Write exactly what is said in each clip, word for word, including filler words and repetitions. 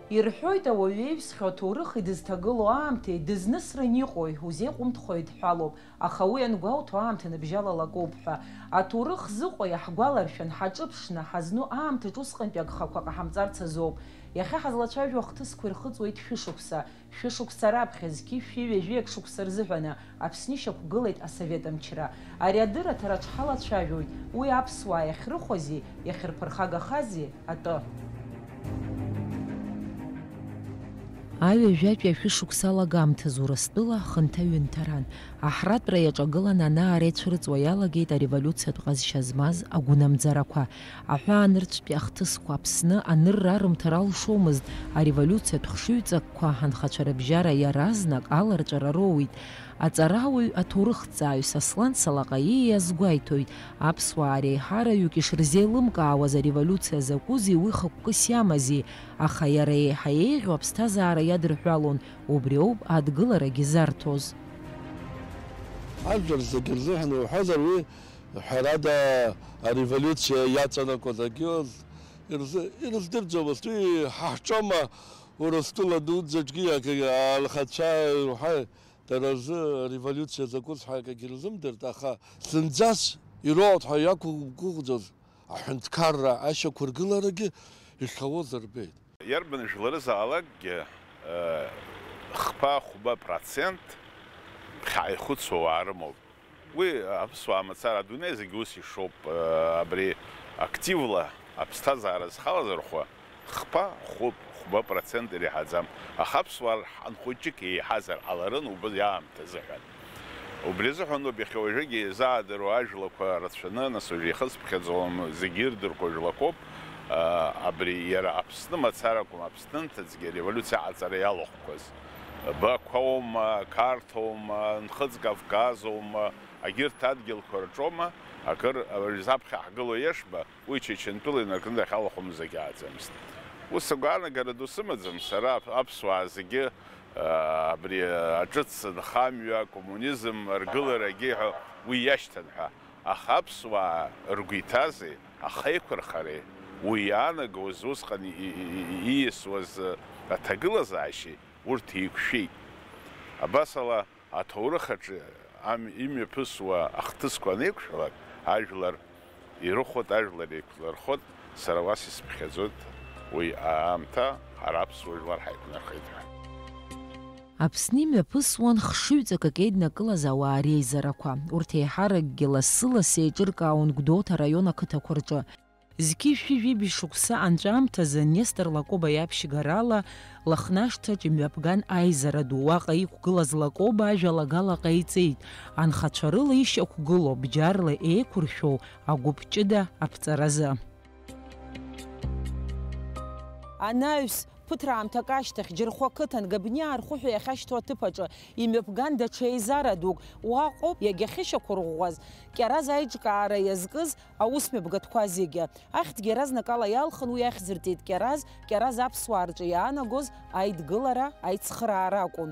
Ирҳәоит, ауаҩы иеиԥшхьоу аҭоурыхи дызҭагылоу аамҭеи дызнысран иҟои, узеиҟәымҭхои дҳәалоуп, аха уи ангәауҭо аамҭа ныбжьалалакоуп ҳәа. Аҭоурых зыҟоу иаҳгәаларшәан, ҳаҿыԥшны ҳазну аамҭаҿ усҟантәи агхақәа ҟаҳамҵарц азоуп. Иахьа ҳазлацәажәо ахҭысқәа ирхыҵуеит шәышықәса. Шәышықәса раԥхьа зқьи шәи ҩажәи акы шықәса рзыҳәаны Аԥсны ишьақәгылеит асовет мчра. Ари адырраҭара аҿы ҳалацәажәоит уи аԥсуаа иахьрыхәази, иахьырԥырхагахази атәы. Аҩажәатәи ашәышықәса алагамҭазы Урыстәыла хынҭаҩынҭаран аҳратәра иаҿагылан анаара ицәырҵуа иалагеит ареволиуциатә ҟазшьа змаз агәынамӡарақәа. Аҳәаанырцәтәи ахҭысқәа Аԥсны анырра арымҭар алшомызт, ареволиуциатә хшыҩҵакқәа анхацәа рыбжьара иаразнак аларҵәара роуит. Аҵарауаҩ, аҭоурыхҭҵааҩ Сослан Салаҟаиа иазгәеиҭоит, аԥсуаа реиҳараҩык ишырзеилымкаауаз ареволиуциа закәызи уи хықәкыс иамази, аха иара еиҳа еиӷьу аԥсҭазаара иадырҳәалон, убриоуп адгыларагьы зарҭоз. Ажәлар зегьы рзыҳәан иуҳәозар, уи ҳәарада, ареволиуциа иаҵанакуаз агьоз ирзы-, ирыздырӡомызт. Уи ҳа ҳҿоума, Урыстәыла дуӡӡаҿгьы акы-, анхацәа иуҳәа, дара рзы ареволиуциа закәыз ҳәа акгьы рзымдырт, аха зынӡас ироуеит ҳәа иақәгәыӷӡоз аҳәынҭқарра ашьақәыргыларагьы ихьауаз рбеит. Иарбан жәларызаалакгьы, э, хԥа-хәба процент ԥхьаҟа ихәыцуа уаа рымоуп. Уи аԥсуаа мацара, адунеи зегьы ус ишоуп, э, абри активла аԥсҭазаара зхалазырхәа хԥа, хәы-, хәба процент иреиҳаӡам. Аха аԥсуаа рҳан хәыҷык еиҳазар ҟаларын убри аамҭазыҳәан. Убри азыҳәан ауп иахьа уажәыгьы еизаадыруа ажәлақәа рацәаны, нас уажә ихысыԥхьаӡом, зегьы ирдырқәо жәлақәоуп, а, абри иара Аԥсны мацаракәым, Аԥсны нҭыҵгьы ареволиуциа аҟаҵара иалахәқәаз. Бақәоума, Қарҭоума, Нхыҵ Кавказоума, агьырҭ адгьылқәа рҿоума, акыр уажә заԥхьа ҳгылоу Ешба, уи Чечентәыла инаркны дахьалахәымыз агьааӡамызт. Ус агәаанагара ду сымаӡам, сара аԥ-, аԥсуаа зегьы, а, абри аҿыц нхамҩа, акоммунизм аргыларагьы ҳәа уи иашьҭан ҳәа. Аха аԥсуаа ргәы иҭази, ахеиқәырхареи, уи иаанагоз усҟан и-, и-, и-, ииасуаз аҭагылазаашьеи урҭ еиқәшәеит. Абасала, аҭоурых аҿы ам-, имҩаԥысуа ахҭысқәа анеиқәшәалак, ажәлар ирыхәот, ажәлар еиқәлырхот, сара уас исԥхьаӡоит уи аамҭа ҳара аԥсуа жәлар ҳаиқәнархеит ҳәа. Аԥсны имҩаԥысуан хшыҩҵак еиднакылаз ауаа реизарақәа. Урҭ еиҳаракгьы лассы-лассы еиҿыркаауан Гәдоуҭа араион ақыҭақәа рҿы. Зқьи шәи жәибжь шықәса анҵәамҭазы Нестор Лакоба иаԥшьгарала Лыхнашҭаҿ имҩаԥган аизара ду. Уаҟа иқәгылаз Лакоба ажәалагала ҟаиҵеит, анхацәа рыла ишьақәгылоу, бџьарла еиқәыршәоу агәыԥ ҷыда аԥҵаразы. Анаҩс, ԥыҭраамҭак ашьҭахь, Џьырхәа қыҭан Габниаа рхәы ҳәа иахьашьҭоу аҭыԥ аҿы имҩаԥган даҽа еизара дук. Уаҟоуп иагьахьышьақәырӷәӷәаз Кьараз аиҿкаара иазкыз аусмҩаԥгатәқәа зегьы. Ахьӡгьы иаразнакала иалхын, уи ахьӡыртит Кьараз, Кьараз аԥсуаа рҿы иаанагоз аидгылара, аицхыраара акәын.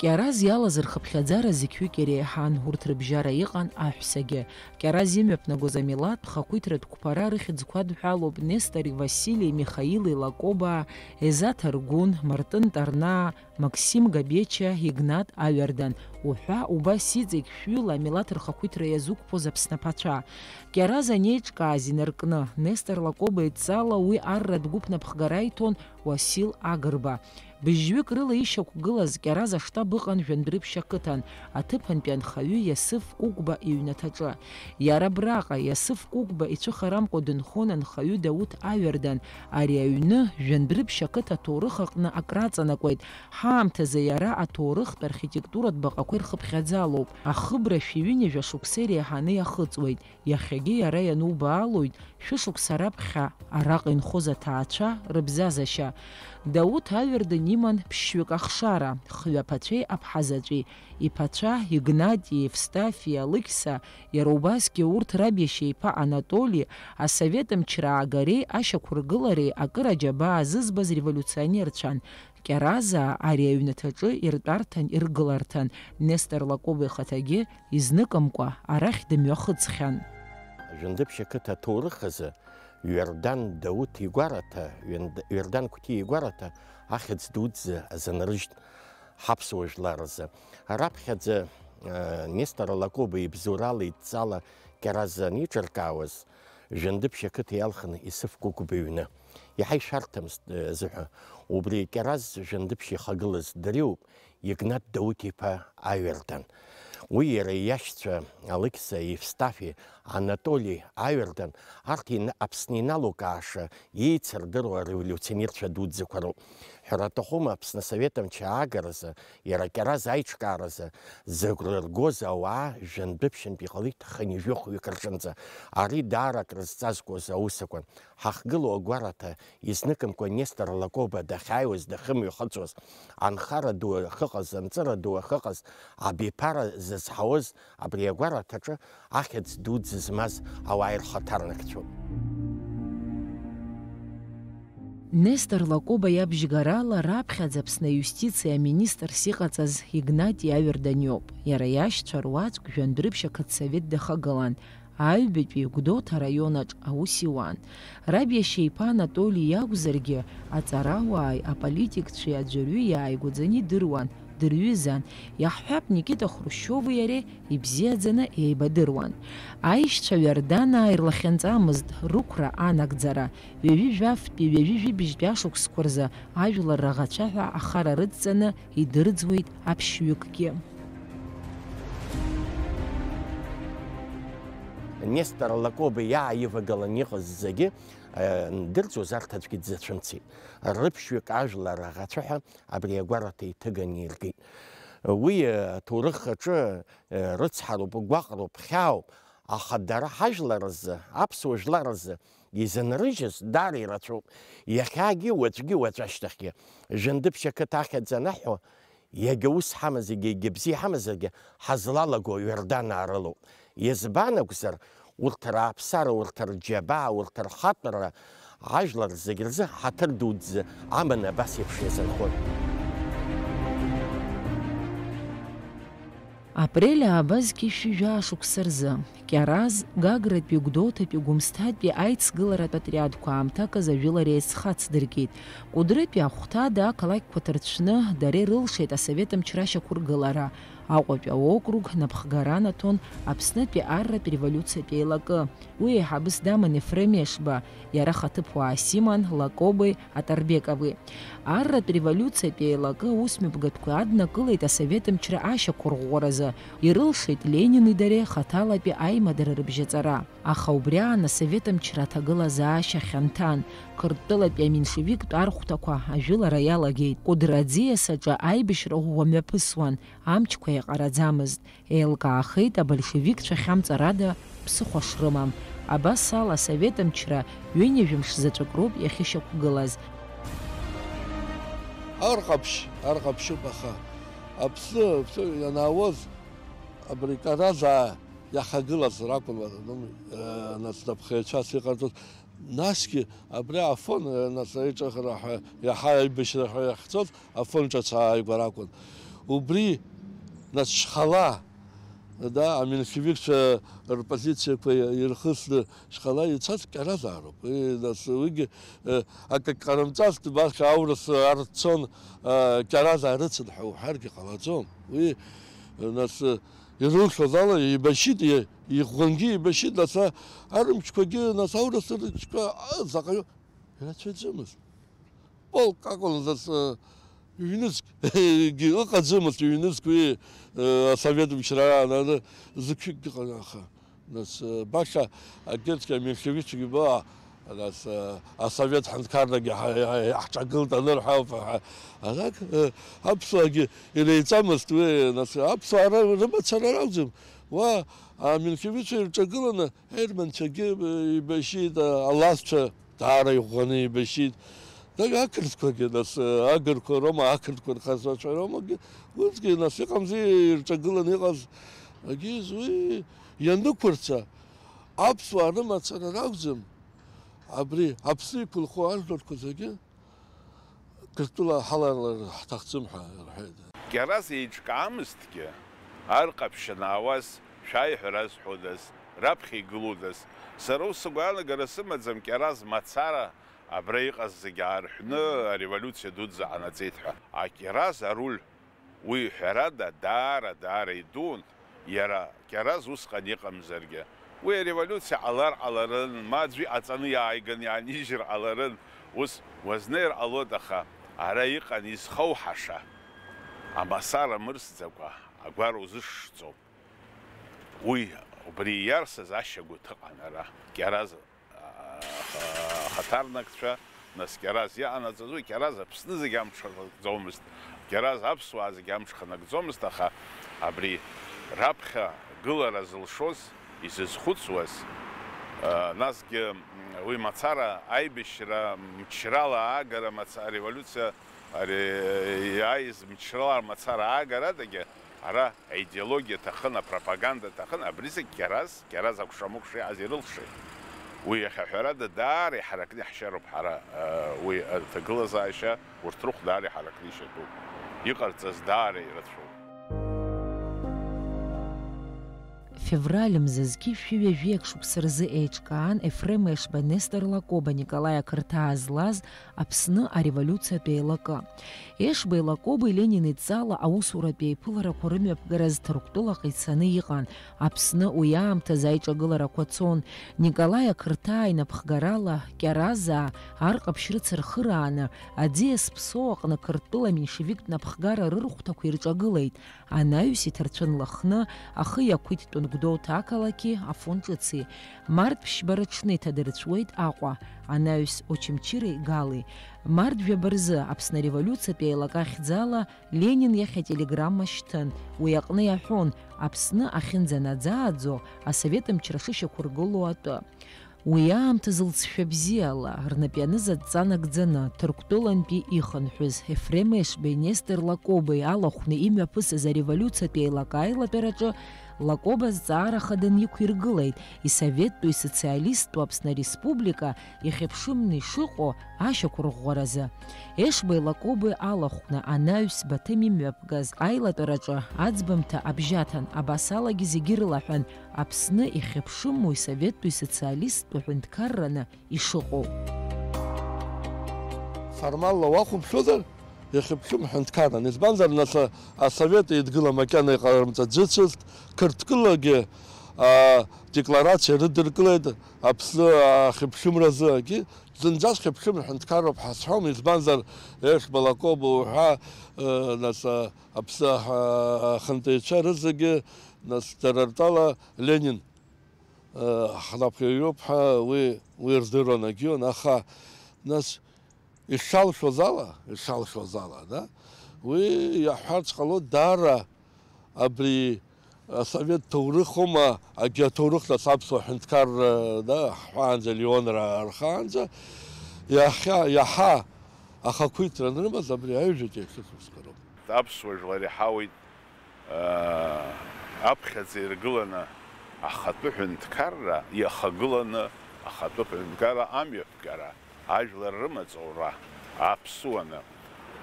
Кьараз иалаз рхыԥхьаӡара зқьҩык иреиҳан, урҭ рыбжьара иҟан аҳәсагьы. Кьараз имҩаԥнагоз амилаҭтә хақәиҭратә қәԥара рыхьӡқәа адҳәалоуп Нестори Василии, Михаили Лакобаа, Езаҭ Аргәын, Мартын Тарнаа, Максим Габеча, Игнат Аҩардан уҳәа, убас иҵегь шәҩыла амилаҭ рхақәиҭра иазықәԥоз Аԥсны аԥацәа. Кьараз анеиҿкааз инаркны, Нестор Лакоба идҵала уи арратә гәыԥ напхгара аиҭон Уасил Агрба. Быжьҩык рыла ишьақәгылаз Кьараз аштаб ыҟан Жәандәрыԥшь ақыҭан, аҭыԥантәи анхаҩы Иасыф Кәыкәба иҩнаҭаҿы. Иара абраҟа, Иасыф Кәыкәба ицәыхарамкәа дынхон анхаҩы Дауҭ Аҩардан. Ари аҩны Жәандәрыԥшь ақыҭа аҭоурых аҟны акраҵанакуеит. Ҳаамҭазы иара аҭоурыхтә архитектуратә баҟақәа ирхыԥхьаӡалоуп. Ахыбра шәи ҩынҩажәа шықәса иреиҳаны иахыҵуеит. Иахьагьы иара ианубаалоит шәышықәса раԥхьа араҟа инхоз аҭаацәа рыбзазашьа. Дауҭ Аҩардан иман ԥшьҩык ахшара, хҩа ԥацәеи аԥҳа заҵәи. Иԥацәа Игнати, Евстафи, Алықьса, иара убасгьы урҭ раб иашьа иԥа Анатоли асовет мчра аагареи ашьақәыргылареи акыр аџьабаа зызбаз револиуционерцәан. Кьаразаа ари аҩнаҭаҿы иртәарҭан, иргыларҭан, Нестор Лакоба ихаҭагьы изныкымкәа арахь дымҩахыҵхьан. Жәандыԥшь ақыҭа аҭоурых азы Ҩардан Дауҭ игәараҭа, Ҩанд-, Ҩардан Қәҭиа игәараҭа ахьӡ дуӡӡа азынрыжьт ҳаԥсуа жәлар рзы. Раԥхьаӡа, э, Нестор Лакоба ибзоурала идҵала Кьараз аниҿыркаауаз, Жәандыԥшь ақыҭа иалхын Исыф Гәыгәба иҩны. Иаҳа ишәарҭамызт, э, зыҳәа. Убри Кьараз Жәандыԥшь ихагылаз дыриоуп, Игнат Дауҭ-иԥа Аҩардан. Уи иара иашьцәа Алықьса, Евстафи, Анатоли Аҩардан, арҭ ина-, Аԥсны иналукааша, еицырдыруа ареволиуционерцәа дуӡӡақәа роуп. Ҳәара аҭахума, Аԥсны асовет мчра аагаразы, иара Кьараз аиҿкааразы зыгәра ргоз ауаа жәантәыԥшьынтә иҟалеит хынҩажәи хәҩык рҿынӡа. Ари даара акрызҵазкуаз аус акәын. Ҳахгылоу агәараҭа, изныкымкәа Нестор Лакоба дахьааиуаз, дахьымҩахыҵуаз, анхара ду ахьыҟаз, анҵыра ду ахьыҟаз, абиԥара зызҳауаз абри агәараҭаҿы ахьӡ дуӡӡа змаз ауаа ирхаҭарнакцәоуп. Нестор Лакоба иабжьгарала раԥхьаӡа Аԥсны аиустициа аминистрс иҟаҵаз Игнати Аҩардан иоуп. Иара иашьцәа руаӡәк Жәандәрыԥшь ақыҭсовет дахагылан, аҩбатәи Гәдоуҭа араионаҿ аус иуан. Раб иашьа иԥа Анатоли иакәзаргьы, аҵарауааи аполитикцәеи аӡәырҩы иааигәаӡаны идыруан, дырҩызан. Иаҳҳәап, Никита Хрушьови иареи ибзиаӡаны еибадыруан. Аишьцәа Ҩарданаа ирлахьынҵамызт, рықәра анагӡара. Ҩажәи жәафтәи, ҩажәи жәибжьтәи ашықәсқәа рзы ажәлар раӷацәа ҳәа ахара рыдҵаны идырӡуеит аԥшьҩыкгьы. Нестор Лакоба иааивагалан иҟаз зегьы, э, ндырӡуаз арҭ аӡәгьы дзацәымцеит. Рыԥшьҩык ажәлар аӷацәа ҳәа абри агәараҭа иҭыганы иргеит. Уи, э, аҭоурых аҿы, э, рыцҳароуп, гәаҟроуп, хьаауп, аха дара ҳажәлар рзы, аԥсуа жәлар рзы изынрыжьыз даара ирацәоуп. Иахьагьы, уаҵәгьы, уаҵәашьҭахьгьы. Жәандыԥшь ақыҭа ахьӡ анаҳҳәо, иагьа ус ҳамазаргьы, иагьа бзиа ҳамазаргьы, ҳазлалаго Ҩарданаа рылоуп. Избан акәзар, урҭ рааԥсара, урҭ рџьабаа, урҭ рхатәра, ажәлар зегь рзы ҳаҭыр дуӡӡа аманы абас еиԥш иазынхон. Апрель ааба зқьи шәи жәаа шықәса рзы Кьараз, Гагратәи, Гәдоуҭатәи, Гәымсҭатәи аицгыларатә отриадқәа аамҭаказ ажәылара иазхацдыркит. Кәыдрытәи ахәҭада ақалақьқәа ҭырцәны дара ирылшеит асовет мчра ашьақәыргылара. Аҟәатәи аокруг напхгара анаҭон Аԥснытәи арратә револиуциатә еилакы. Уи еиҳабыс даман Ефрем Ешба, иара хаҭыԥуаас иман Лакобеи Аҭарбекови. Арратә револиуциатә еилакы аусмҩаԥгатәқәа аднакылеит асовет мчра ашьақәырӷәӷәаразы, ирылшеит Ленини дареи хаҭалатәи аимадара рыбжьаҵара. Аха убри аан асовет мчра аҭагылазаашьа хьанҭан, Қырҭтәылатәи аменшевиктә архәҭақәа ажәылара иалагеит. Кәыдры аӡиас аҿы аибашьра ӷәӷәа мҩаԥысуан, амчқәа еиҟараӡамызт. Еилкаахеит абольшевикцәа хьамҵарада ԥсыхәа шрымам. Абас ала асовет мчра ҩынҩажәа мш заҵәык роуп иахьышьақәгылаз. Арҟаԥшь, арҟаԥшьуп, аха Аԥсны, Аԥсны ианаауаз абри Кьаразаа иахагылаз ракәын, э, нас, напхгаҩцәас иҟарҵоз. Насгьы абри Афон, э, нас, аиҿыхара ҳәа, иаҳа аибашьра ҳәа иахьцоз, Афон ҿыц ааигәара акәын. Убри, нас, Шьхала, да, аменшевикцәа рпозициақәа ирхысны Шьхала ицаз Кьаразаароуп. Уи, нас, уигьы, э, акгьы ҟарымҵазт, баша аурыс ар цон, э, Кьаразаа рыцын ҳәа уҳәаргьы ҟалаӡом. Уи, э, нас, э, ирылшоз ала еибашьит, е-, иӷәӷәангьы еибашьит, нас, а-, арымчқәагьы, нас, аурыс рымчқәа, а, заҟаҩы ирацәаӡамызт. Полк акәын, нас, э, ҩнызқьгьы ыҟаӡамызт, ҩнызқь уи, э, асовет мчра аананы зықьҩыкгьы ыҟан, аха, нас, э, баша агерцкий аменшевикцәагьы ба, нас, э, асовет ҳәынҭқаррагьы ҳа-, ҳа-, ҳаҳҿагылт анырҳәа ауп ҳәа. Арак, э, аԥсуаагьы иреиҵамызт уи, нас, аԥсуаа ра-, рымацара ракәӡам. Уа аменшевикцәа ирҿагыланы аерманцәагьы, э, еибашьит, а-, алазцәа даара иӷәӷәаны еибашьит. Даара ақырҭқәагьы, нас, э, агырқәа роума, ақырҭқәа рхацәацәа роумагьы, урҭгьы, нас, иҟамзи ирҿагыланы иҟаз, агьиз уи ианықәырца, аԥсуаа рымацара ракәӡам, абри Аԥсны иқәынхо ажәларқәа зегьы Қырҭтәыла ҳалалар ҳҭахӡам ҳәа рҳәеит. Кьараз еиҿкаамызҭгьы, ар ҟаԥшь анаауаз, шәааи ҳәа разҳәодаз, Раԥхьа игылодаз? Сара ус сгәаанагара сымаӡам, Кьараз мацара абра иҟаз зегьы аарҳәны ареволиуциа дуӡӡа ҟанаҵеит ҳәа. А Кьараз аруль, уи ҳәарада, даара, даара идуун, иара Кьараз усҟан иҟамзаргьы. Уи ареволиуциа ҟалар ҟаларын, ма аӡәы иҟаҵаны иааиган иаанижьыр ҟаларын, ус уазнеир ҟалоит, аха ара иҟан изхоуҳаша. Амасара мырсӡакәа агәара узышшӡом. Уи, убри иарсыз ашьагәыҭ ыҟан ара, Кьараз, а, ахаҭарнакцәа, нас Кьараз иҟанаҵаз, уи Кьараз Аԥсны зегь амҽханакӡомызт, Кьараз аԥсуаа зегь амҽханакӡомызт, аха абри раԥхьа гылара зылшоз, изызхәыцуаз, а, насгьы, м, уи мацара аибашьра мчрала аагара маца-, ареволиуциа, ари, иааиз мчрала мацара аагарадагьы, ара аидеологиа аҭахын, апропаганда аҭахын, абри зегь Кьараз, Кьараз акәша-мыкәша иааз ирылшеит. Уи иахьа ҳәарада даара иҳаракны иаҳшьароуп ҳара, э, уи аҭагылазаашьа урҭ рыхә даара иҳаракны ишьатәуп. Иҟарҵаз даара ирацәоуп. Февраль мза зқьи шәи ҩажәи акы шықәса рзы еиҿкаан Ефрем Ешба, Нестор Лакоба, Николаи ақырҭаа злаз Аԥсны ареволиуциатә еилакы. Ешбеи Лакобеи Ленин идҵала аусуратә еиԥыларақәа рымҩаԥгаразы Ҭырқәтәылаҟа ицаны иҟан, Аԥсны уи аамҭазы аиҿагыларақәа цон. Николаи ақырҭаа инапхгарала Кьаразаа ар ҟаԥшь рыцырхырааны, аӡиас Ԥсоу аҟны Қырҭтәыла аменьшевиктә напхгара рырхәҭақәа ирҿагылеит. Анаҩс иҭарцәын Лыхны, ахы иақәиҭтәын Гәдоуҭа ақалақьи Афон ҿыци. Март ԥшьба рыҽны иҭадырҵәуеит Аҟәа, анаҩс Очамчыреи Гали. Март жәаба рзы Аԥсны ареволиуциатә еилакы ахьӡала Ленин иахь ателеграмма шьҭын, уи аҟны иаҳәон, Аԥсны ахьынӡанаӡааӡо асовет мчра шышьақәыргылоу атәы. Уи аамҭазы лҵшәа бзиала, рнап ианыз адҵа нагӡаны, Ҭырқәтәылантәи ихынҳәыз Ефрем Ешбеи Нестор Лакобеи алахәны имҩаԥысыз ареволиуциатә еилакы аилатәараҿы Лакоба зҵаара хаданы иқәиргылеит, исоветтәу, исоциалисттәу Аԥсны Ареспублика ихьыԥшымны ишыҟоу ашьақәырӷәӷәаразы. Ешбеи Лакобеи алахәны анаҩс Баҭым имҩаԥгаз аилатәараҿы аӡбамҭа абжьаҭан, абасалагьы зегьы рылаҳәан, Аԥсны ихьыԥшыму исоветтәу исоциалисттәу ҳәынҭқарраны ишыҟоу. Формалла уахәаԥшуазар, ихьыԥшым ҳәынҭқарран. Избанзар, нас, а, асовет еидгыла макьана иҟарымҵаӡацызт, Қырҭтәылагьы, а, декларациа рыдыркылеит Аԥсны ахьыԥшымразы, акгьы зынӡаск хьыԥшым ҳәынҭқарроуп ҳазҳәом, избанзар, Ешба, Лакоба уҳәа, э, нас, а, Аԥсны аҳ-, ахантәаҩцәа рызегьы, нас, дара ртәала Ленин, э, ҳнапхгаҩуп ҳәа уи, уи рдыруан, акгьы, аха, нас, ишалшоз ала, ишалшоз ала, да? Уи иаҳҳәарц ҟалоит, даара абри асовет ҭоурыхума, агьи аҭоурых, нас, аԥсуа ҳәынҭқарра, да, ҳҳәаанӡа, Леон ра-, рхаанӡа, иахьа, иаҳа ахақәиҭра анрымаз абри аҩажәатәи ахьысымсқәа роуп. Аԥсуа жәлар иҳауеит, аа, аԥхьаӡа иргыланы ахатәы ҳәынҭқарра, иахагыланы ахатәы ҳәынҭқарра амҩаԥгара, ажәлар рымаҵура аԥсуаны.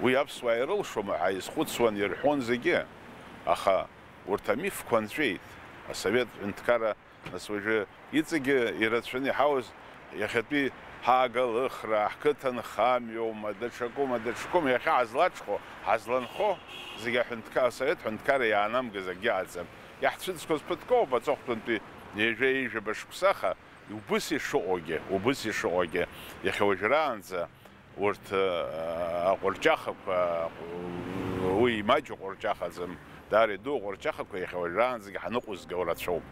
Уи аԥсуаа ирылшома ҳәа изхәыцуан, ирҳәон зегьы, аха урҭ амифқәа нҵәеит. Асовет ҳәынҭқарра, нас, уажәы иҵегьы ирацәаны иҳауз, иахьатәи ҳагалыхра, ҳқыҭанхамҩоума, даҽакума, даҽакума, иахьа ҳазлаҽхәо, ҳазланхо, зегьы аҳәынҭқа-, асовет ҳәынҭқарра иаанамгаз акгьы ыҟаӡам. Иаҳцәыӡқәаз ԥыҭкоуп аҵыхәтәантәи ҩажәа-ҩажәаба шықәса, аха убыс ишыҟоугьы, убыс ишыҟоугьы, иахьа уажәраанӡа урҭ, э, аҟәырҷахақәа, уи имаҷу ҟәырҷахаӡам, даара иду аҟәырҷахақәа иахьа уажәраанӡагьы ҳаныҟәызгауа рацәоуп.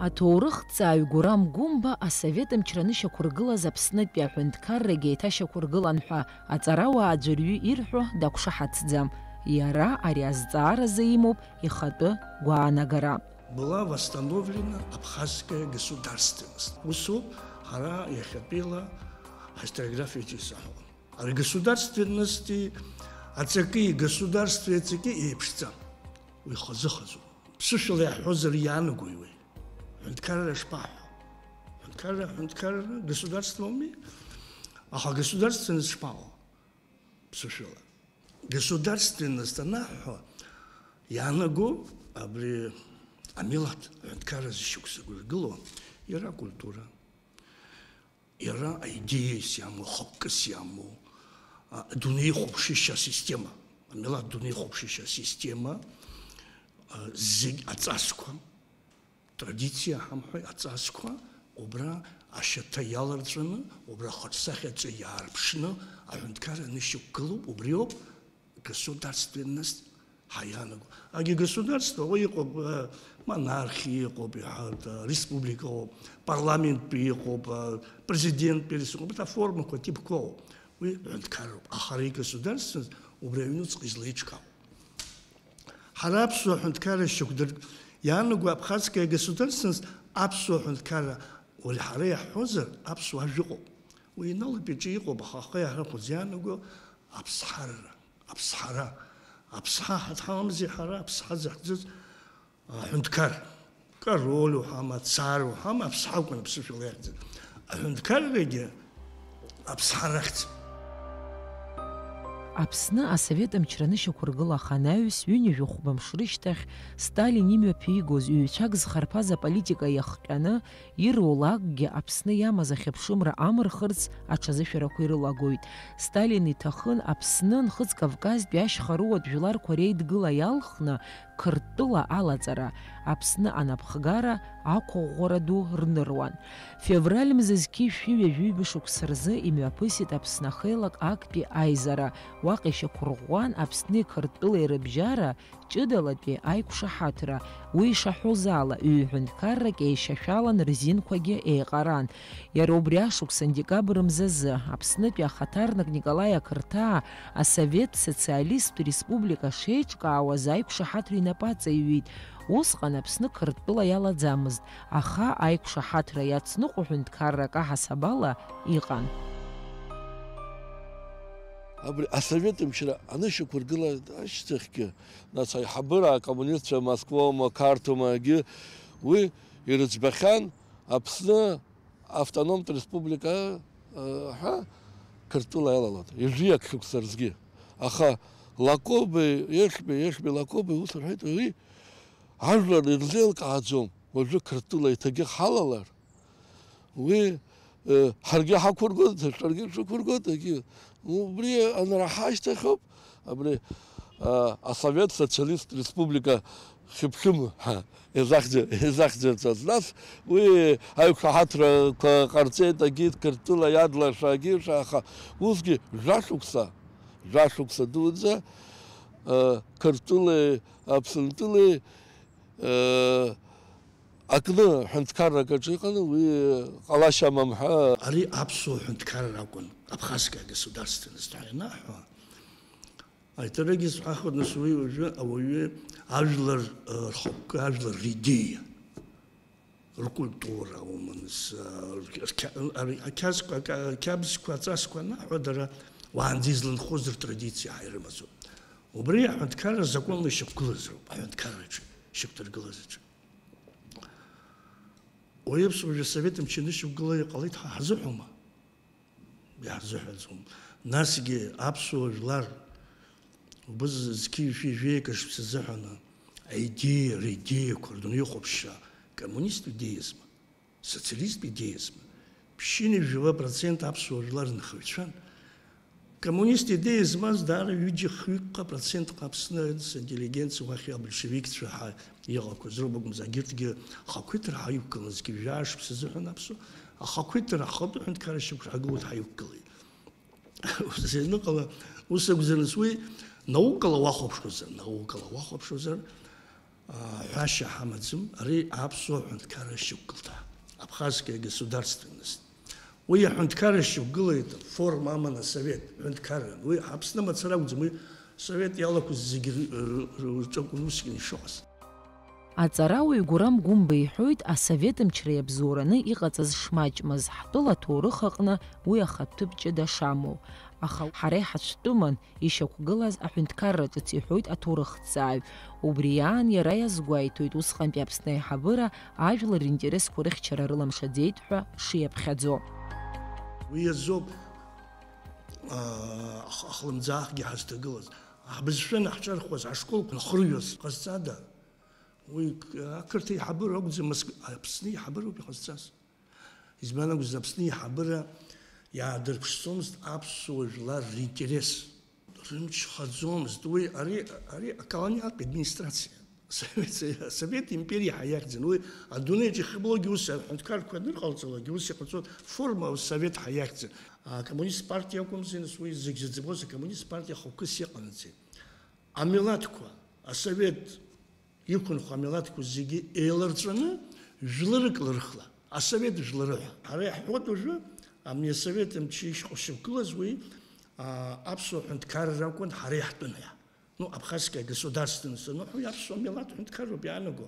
Аҭоурыхҭҵааҩ Гурам Гәымба асовет мчра анышьақәыргылаз Аԥснытәи аҳәынҭқаррагьы еиҭашьақәыргылан ҳәа аҵарауаа аӡәырҩы ирҳәо дақәшаҳаҭӡам. Иара ари азҵааразы имоуп ихатәы гәаанагара. Была восстановлена абхазская государственность. Усоуп ҳара иахьатәиала ҳаисториографиаҿы исаҳауа. Ари государственности аҵаки государствеи аҵаки еиԥшӡам. Уи хазы-хазуп. Ԥсышәала иаҳҳәозар иаанагои уи? Ҳәынҭқарра шԥаҳҳәо? Ҳәынҭқарра, ҳәынҭқарра, государство ауми? Аха государственность шԥаҟоу? Ԥсышәала. Государственность анаҳҳәо, иаанаго абри Амилаҭ аҳәынҭқарразы шықәса гәыргыло, иара акультура, иара аидеиас иамоу, хықәкыс иамоу, а, дунеихәаԥшышьа асистема, амилаҭ дунеихәаԥшышьа асистема, а, зегь аҵасқәа, традициа ҳамҳәои, аҵасқәа убра ашьаҭа иаларҵәаны, убра ахаҿсахьаҿы иаарԥшны аҳәынҭқарра анышьақәгылоуп, убриоуп государственность ҳәа иаанаго. Агьи государство уи иҟоуп, э, монархиа иҟоуп, иҳәарҭа, республика ыҟоуп, парламенттәи иҟоуп, э, президенттәи республика, аформақәа, атипқәа ыҟоуп. Уи ҳәынҭқарроуп. Аха ари государственность убри аҩнуҵҟа излеиҿкаау. Ҳара аԥсуа ҳәынҭқарра шьақәдырк-, иаанаго абхазская государственность аԥсуа ҳәынҭқарра, уи ҳара иаҳҳәозар, аԥсуа ажә ыҟоуп. Уи иналатәи аҿы иҟоуп, аха ахы иаҳархәоз иаанаго аԥсҳарра, аԥсҳара. Аԥсҳа ҳадҳамамзи ҳара, аԥсҳа заҳӡыз аҳәынҭқар. Король уҳәама, цар уҳәама, аԥсҳа акәын аԥсышәала иахьӡыз. Аҳәынҭқаррагьы аԥсҳа рахьӡ. Аԥсны асовет мчра анышьақәыргыла аханаҩс, ҩынҩажәи хәба мш рышьҭахь, Сталин имҩаԥигоз ҩ-цәак зхарԥаз аполитика иахҟьаны, ирлакгьы Аԥсны иамаз ахьыԥшымра амырхырц аҽазышәарақәа ирылагоит. Сталин иҭахын Аԥсны Нхыҵ Кавказтәи ашьха руатә жәларқәа реидгыла иалхны, Қырҭтәыла алаҵара, Аԥсны анапхгара ақәыӷәӷәара ду рныруан. Февраль мза зқьи жәшәи ҩажәи ҩба шықәса рзы имҩаԥысит Аԥсны ахеилак актәи аизара, уаҟа ишьақәырӷәӷәан Аԥсни Қырҭтәылеи рыбжьара ҷыдалатәи аиқәшаҳаҭра, уи ишаҳәоз ала, ҩ-ҳәынҭқаррак еишьашәалан рзинқәагьы еиҟаран. Иара убри ашықәсан декабр мзазы Аԥснытәи ахаҭарнак Николаи Ақырҭаа Асовет Социалисттә Республика шеиҿкаауаз аиқәшаҳаҭра инапы аҵаҩит. Усҟан Аԥсны Қырҭтәыла иалаӡамызт, аха аиқәшаҳаҭра иацныҟәо ҳәынҭқаррак аҳасабала иҟан. Абри асовет мчра анышьақәыргыла ашьҭахьгьы, нас аиҳабыра акоммунистцәа Москвоума, Қарҭумагьы уи ирыӡбахьан Аԥсны автономтә республика, э, ҳәа Қырҭтәыла иалалоит, ҩажәиак шықәса рзгьы. Аха Лакоби, Ешби, Ешби Лакоби ус рҳәеит, уи ажәлар ирзеилкааӡом, уажәы Қырҭтәыла иҭагьы ҳалалар, уи, э, ҳаргьы ҳақәыргоит, шәаргьы шәықәыргоит, егьи. Убри анраҳа ашьҭахьоуп, абри, а, асовет социалисттә республика хьыԥшым ҳәа изахьӡ-, изахьӡырҵаз. Нас уи аиқәшаҳаҭрақәа ҟарҵеит, егьи Қырҭтәыла иадлаша, егьи ша, аха усгьы жәашықәса, жәашықәса дуӡӡа, а, Қырҭтәылеи Аԥсынтәылеи, а, акны ҳәынҭқаррак аҿы иҟан, уи ҟалашьа амам ҳәа. Ари аԥсуа ҳәынҭқарра акәын, абхазская государственность ҳәа ианаҳҳәа. Аиҭарагьы сҳәахуеит, нас уи уажәы ауаҩы ажәлар, э, рхықәкы, ажәлар ридеиа, ркультура, уманыс, э, рқьа-, ари ақьазқәа, ака-, ақьабзқәа, аҵасқәа анаҳҳәа, дара уаанӡа изланхоз ртрадициа ҳәа ирымазоуп. Убри аҳәынҭқарра законла ишьақәгылаз роуп, аҳәынҭқарраҿы, ишьақәдыргылаз аҿы. Уи еиԥш уажәы асовет мчы анышьақәгыла иҟалеит ҳәа ҳазыҳәома? Иаҳзыҳәаӡом. Насгьы аԥсуа жәлар убыс зқьи жәшәи жәеикы шықәса азыҳәаны аидеиа, ридеиақәа рдунеихәаԥшра, коммунисттә идеиазма, социалисттә идеиазма, ԥшьынҩажәи жәаба процент аԥсуа жәлар нхаҩцәан. Коммунист идеиа змаз даара ҩыџьа-хҩыкҟа процентҟа Аԥсны аинтеллигенциа уахь абольшевикцәа ҳәа иҟақәаз роуп акәымзар, егьырҭгьы ахақәиҭра ҳаиқәгылан, зқьи жәаа шықәса азыҳәан аԥсуа ахақәиҭра ахатәы ҳәынҭқарра шьақәыргылоит, ҳаиқәгылеит. Ус аныҟала, ус акәзар, нас уи наукала уахәаԥшуазар, наукала уахәаԥшуазар, аа, ҳәашьа ҳамаӡам, ари аԥсуа ҳәынҭқарра шьақәгылт ҳәа. Абхазская государственность. Уи аҳәынҭқарра шьақәгылеит, форма аман асовет ҳәынҭқарра. Уи Аԥсны мацара акәӡам, уи асовет иалақәаз зегьы ры-, ры-, рҿы акәын усгьы ишыҟаз. Аҵарауаҩ Гурам Гәымба иҳәоит, асовет мчра иабзоураны иҟаҵаз шмаҷмыз, ҳтәыла аҭоурых аҟны уи ахатәы ԥҷыда шамоу. Аха ҳара иҳацәтәыман ишьақәгылаз аҳәынҭқарра ҿыц, иҳәоит аҭоурыхҭҵааҩ. Убри аан иара иазгәеиҭоит, усҟантәи Аԥсны аиҳабыра ажәлар ринтересқәа рыхьчара рыламшаӡеит ҳәа шиаԥхьаӡо. Уи азоуп, аа, ах-, ахлымӡаахгьы ҳазҭагылаз, ҳбызшәа наҳҿархуаз, ҳашколқәа нахырҩоз ҟазҵада? Уи ақырҭи ҳабыра акәӡам, Москв-, Аԥсни ҳабыроуп иҟазҵаз. Избан акәзар, Аԥсни ҳабыра иаадырԥшӡомызт аԥсуа жәлар ринтерес. Рымч хаӡомызт. Уи ари, ари аколониалтә администрациа. Совет, Совет империа ҳәа иахьӡын. Уи адунеиаҿ ихы блогьы ус, аҳәынҭқарқәа анырҟалҵалакгьы ус иҟаҵон, форма Совет ҳәа иахьӡын. Акоммунист партиа акәымзи, нас, уи зегь зыӡбоз акоммунист партиа хықәкыс иҟанаҵеит. Амилаҭқәа, асовет иқәынхо амилаҭқәа зегьы еиларҵәаны, жәларык лырхла, асовет жәлары ҳәа. Ҳара иаҳҳәоит уажәы, абни асовет мчы ишҟа шьақәгылаз уи, а, аԥсуа ҳәынҭқарра акәын ҳара иаҳтәын ҳәа. Ну, абхазская государственность аныҳәо, аԥсуа милаҭ ҳәынҭқарроуп иаанаго.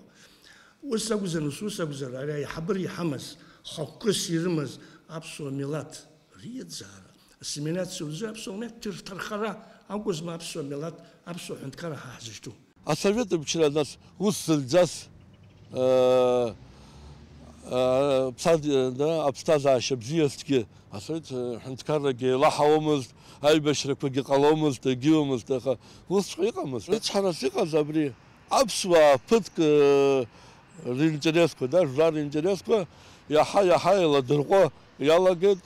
Ус акәзар, ус, ус акәзар, ари аиҳабыра иҳамаз, хықәкыс ирымаз аԥсуа милаҭ риаӡаара, ассимилиациа рзы аԥсуа милаҭ ҭырҭархара акәызма аԥсуа милаҭ, аԥсуа ҳәынҭқарра ҳа ҳзышьҭоу? Асовет мчра, нас, ус зынӡас, э, э, ԥсад-, да, аԥсҭазаашьа бзиазҭгьы асовет, э, ҳәынҭқаррагьы еилаҳауамызт, аибашьрақәагьы ҟаломызт, егьыумызт, аха усҵәҟьа иҟамызт. Рыцҳарас иҟаз абри аԥсуаа ԥыҭк, э, ринтересқәа, да, жәлар ринтересқәа иаҳа-иаҳа еиладырҟәо иалагеит.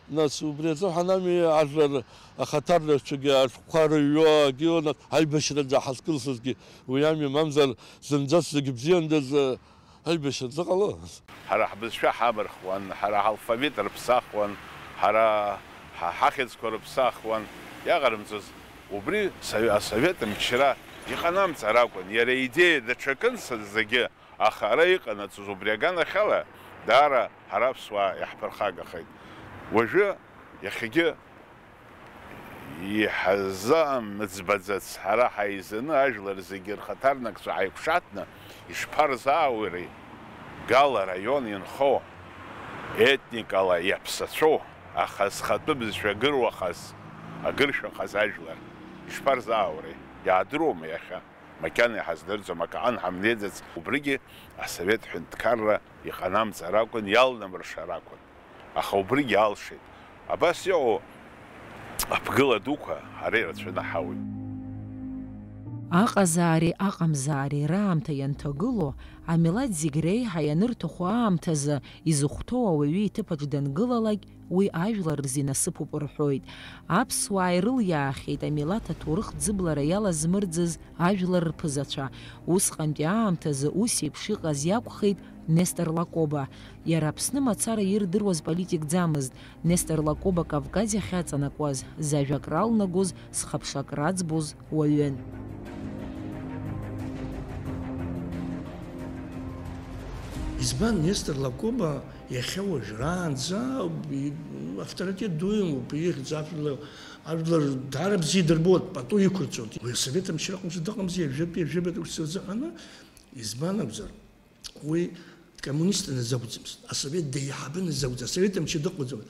Нас убри азыҳәан ами ажәлар ахаҭарнакцәагьы ашәҟәқәа рыҩуа, агьы, нас аибашьраӡа ҳазкылсызгьы уи ами, мамзар зынӡас зегь бзиандаз, э, аибашьра зыҟало. Ҳара ҳбызшәа ҳамырхуан, ҳара ҳалфавит рыԥсахуан, ҳара ҳа-, ҳахьӡқәа рыԥсахуан, иаҟарымҵоз убри са-, асовет мчра иҟанамҵар акәын, иара идеиа даҽакын са-, зегьы. Аха ара иҟанаҵоз убри аганахьала, даара ҳара аԥсуаа иаҳԥырхагахеит. Уажәы, иахьагьы иҳазамыӡбаӡац, ҳара ҳаизаны, ажәлар зегьы рхаҭарнакцәа ҳаиқәшаҳаҭны, ишԥарзааури Гала араион инхо, етникала иаԥсацәоу, аха зхатәы бызшәа агыруахаз, агыршәахаз ажәлар, ишԥарзааури? Иаадыруама иахьа? Макьана иҳаздырӡом, акаҟан ҳамнеиӡац, убригьы асовет ҳәынҭқарра иҟанамҵар акәын, иалнамыршар акәын. Аха убригьы алшеит. Абас иҟоу аԥгыла дуқәа ҳара ирацәаны ҳауит. Аҟазаареи аҟамзаареи раамҭа ианҭагылоу, амилаҭ зегь реиҳа ианырҭаху аамҭазы изыхәҭоу ауаҩы иҭыԥаҿ дангылалак, уи ажәлар рзы инасыԥуп рҳәоит. Аԥсуаа ирылиаахьеит амилаҭ аҭоурых ӡыблара иалазмырӡыз ажәлар рԥызацәа. Усҟантәи аамҭазы ус еиԥш иҟаз иакәхеит Нестор Лакоба. Иара Аԥсны мацара ирдыруаз политикӡамызт. Нестор Лакоба Кавказ иахьаҵанакуаз, зажәа акралнагоз, зхаԥша акраӡбоз уаҩын. Избан Нестор Лакоба иахьа уажәраанӡа и-, авторитет ду имоуп, ихьӡ ажәлар, ажәлар даара бзиа идырбоит, пату иқәырҵоит. Уи асовет амчра аҟынӡа дыҟамзи, жәабеи, жәабеи ус рзыҳәаны, избан акәзар, уи коммунист назы акәӡамызт, асовет деиҳабы назы акәӡам, асовет амчы дыҟаӡам.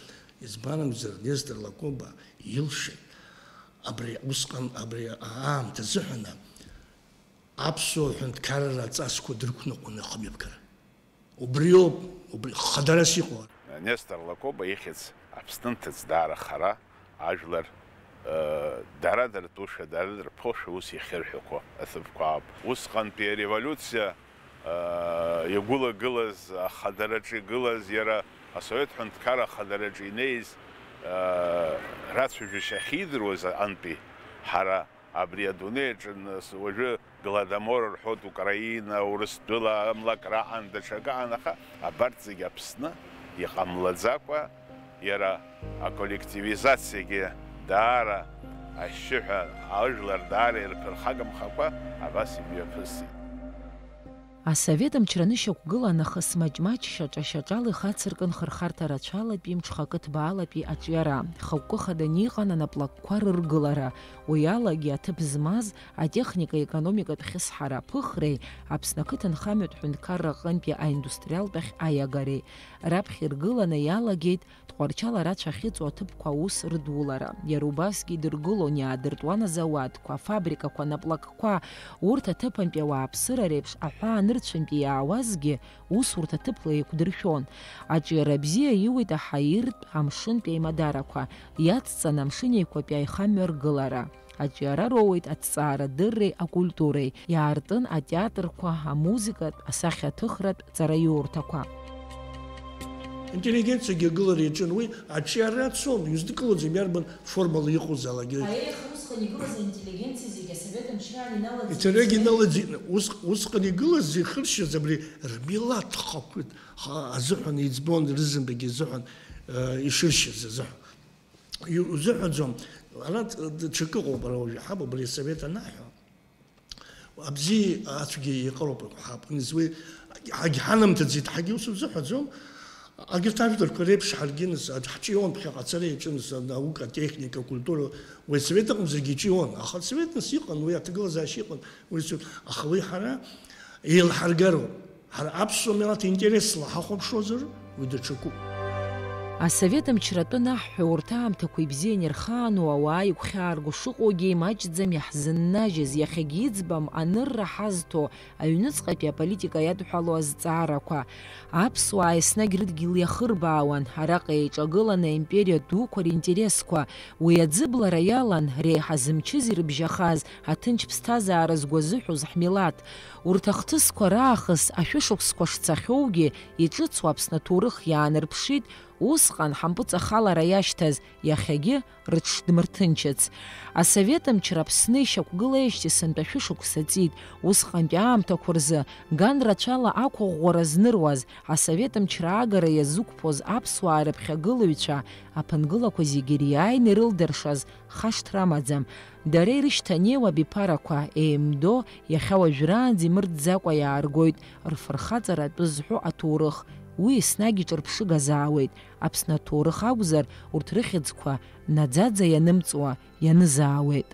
Избан акәзар, Нестор Лакоба илшеит абри усҟан, абри аамҭа азыҳәаны аԥсуа ҳәынҭқарра аҵасқәа дрықәныҟәаны ахымҩаԥгара. Убриоуп, убри хадарас иҟоу. Нестор Лакоба ихьӡ Аԥсны нҭыҵ даара хара, ажәлар, э, дара дыртәушәа, дара дырԥошәа ус иахьырҳәақәо аҭыԥқәа ауп. Усҟантәи ареволиуциа, э, иагәылагылаз, ахадараҿы игылаз, иара асовет ҳәынҭқарра ахадараҿы инеиз, э, рацәажәашьа ахьидыруаз аҟынтәи ҳара Абри адунеи аҿы, нас, уажәы Гладомор рҳәоит, Украина, Урыстәыла амлакра аан, даҽакы аан, аха абарҭ зегьы Аԥсны иҟамлаӡакәа, иара аколлективизациагьы даара ашьшьыҳәа, ажәлар даара ирԥырхагамхакәа абас имҩаԥысит. Асовет мчра анышьақәгыла нахыс маҷ-маҷ, шьаҿа-шьаҿала ихацыркын хырхарҭа рацәалатәи, мҽхакы ҭбаалатәи аҿиара. Хықәкы хаданы иҟан анаплакқәа рыргылара. Уи алагьы аҭыԥ змаз атехника-економикатә хьысҳара аԥыхреи Аԥсны ақыҭанхамҩатә ҳәынҭқарра аҟынтәи аиндустриалтә ахь аиагареи раԥхьа иргыланы иалагеит Тҟәарчал арацәа ахьыҵоу аҭыԥқәа аус рыдулара. Иара убасгьы идыргылон, иаадыртуан азауадқәа, афабрикақәа, анаплакқәа. Урҭ аҭыԥантәи ауааԥсыра реиԥш аҳәаанырцәынтәи иаауазгьы, усурҭа ҭыԥла еиқәдыршәон. Аҿиара бзиа иуит аҳаиртә, амшынтәи аимадарақәа, иацҵан Амшын Еиқәатәи аихамҩа ргылара. аҿиара роуеит аҭҵаарадырреи акультуреи, иаартын атеатрқәа, амузыкатә, асахьаҭыхратә ҵараиурҭақәа. Интеллигенциагьы агылара иаҿын, уи аҿиара цон, иуздкылаӡом иарбан формала иҟоузаалакгьы. Аиеи, аха усҟан игылаз аинтеллигенциа зегьы асовет мчраан иналагӡаны Иҭарагь иналагӡаны, ус, усҟан игылаз зегьы хыршьыз абри рмилаҭ хақәиҭ ха-, азыҳәан иӡбон, рызынтәык изыҳәан, э, ишыршьыз азыҳәан. Иу-, узыҳәаӡом, ара д-, д-, ҽакы ыҟоуп ара уажәы иҳабу, абри асовет анаҳҳәо. Абзиеи ацәгьеи еиҟароуп ҳәа ҳаԥхьа изуеи, ҳагьҳанамҭаӡеит, ҳагьы ус узыҳәаӡом. Агьырҭ ажәларқәа реиԥш ҳаргьы нас, аӡ-, ҳҿион ԥхьаҟа ацара иаҿын нас, анаука, атехника, акультура, уи асовет аҟынӡагьы иҿион, аха асовет нас иҟан, уи аҭагылазаашьа иҟан, уи су-, аха уи ҳара еилҳаргароуп. Ҳара аԥсуа милаҭ интересла ҳахәаԥшуазар, уи даҽакуп. Асовет мчратәы наҳҳәо, урҭ аамҭақәа ибзиан ирхаану ауаа игәхьаарго шыҟоугьы имаҷӡам иаҳзыннажьыз, иахьагьы иӡбам анырра ҳазҭо, аҩныҵҟатәи аполитика иадҳәалоу азҵаарақәа. Аԥсуаа еснагь рыдгьыл иахырбаауан, араҟа еиҿагылан аимпериа дуқәа ринтересқәа. Уи аӡыблара иалан реиҳа зымчыз ирыбжьахаз, аҭынч ԥсҭазаара згәазыҳәоз ҳмилаҭ. Урҭ ахҭысқәа раахыс ашәышықәсқәа шцахьоугьы, иҿыцу Аԥсны аҭоурых иаанарԥшит, усҟан ҳампыҵахалара иашьҭаз, иахьагьы рыҽшдмырҭынчыц. Асовет мчра Аԥсны ишьақәгылеижьҭеи сынтәа шәышықәса ҵит. Усҟантәи аамҭақәа рзы, ган рацәала ақәыӷәӷәара зныруаз, асовет мчра агара иазықәԥоз аԥсуаа рыԥхьагылаҩцәа, аԥынгылақәа зегьы ириааины ирылдыршаз хашҭра амаӡам. Дара ирышьҭанеиуа абиԥарақәа еимдо, иахьа уажәраанӡа имырӡакәа иааргоит рфырхаҵара атәы зҳәо аҭоурых. Уи еснагь иҿырԥшыгазаауеит. Аԥсны аҭоурых акәзар, урҭ рыхьӡқәа наӡаӡа ианымҵуа ианызаауеит.